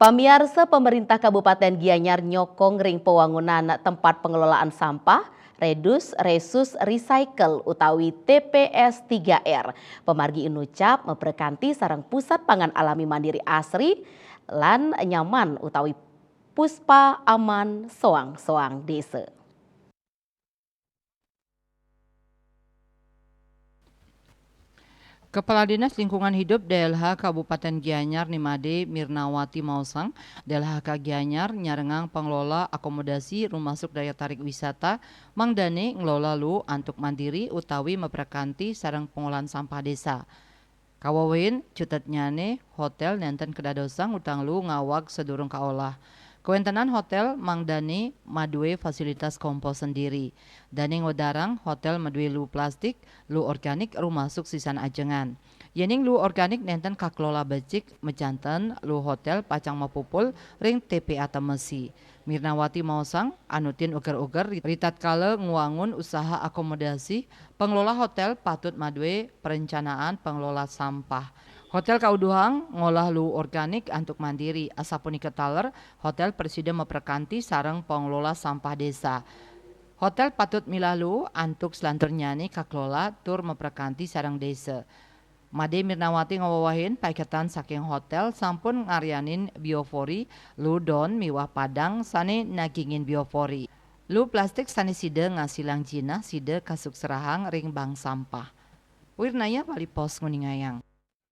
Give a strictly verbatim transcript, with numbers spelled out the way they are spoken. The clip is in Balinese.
Pamiarsa, pemerintah Kabupaten Gianyar nyokong ring pewangunan tempat pengelolaan sampah, Reduce, Reuse, Recycle utawi T P S tiga R. Pamargi inucap maprekanti sareng pusat pangan alami mandiri asri lan nyaman utawi Puspa Aman soang-soang desa. Kepala Dinas Lingkungan Hidup D L H Kabupaten Gianyar Ni Made Mirnawati maosang, D L H K Gianyar nyarengang pengelola akomodasi rumasuk daya tarik wisata mangdane ngelola lu antuk mandiri utawi maprekanti sareng pengolahan sampah desa. Kawewehin cutetnyane hotel nenten kadadosang utang lu ngawag sadurung kaolah. Kawentenan hotel mangdane madue fasilitas kompos sendiri. Dane ngwedarang hotel madue lu plastik, lu organik rumasuk sisan ajengan. Yening lu organik nenten kakelola becik, majanten lu hotel pacang mapupul ring T P A Temesi. Mirnawati maosang, anutin uger-uger ritatkala ngwangun usaha akomodasi, pengelola hotel patut madue perencanaan pengelola sampah. Hotel kauduhang ngolah lu organik antuk mandiri, asapunika taler hotel prasida maprekanti sareng pengelola sampah desa. Hotel patut milah lu antuk selanturnyane kakelola tur maprekanti sareng desa. Made Mirnawati ngawewehin paiketan saking hotel sampun ngaryanin biofori, lu don miwah padang sane nagingin biofori. Lu plastik sane sida ngasilang jinah sida kasukserahang ring bank sampah. Wirnaya Bali Post nguningayang.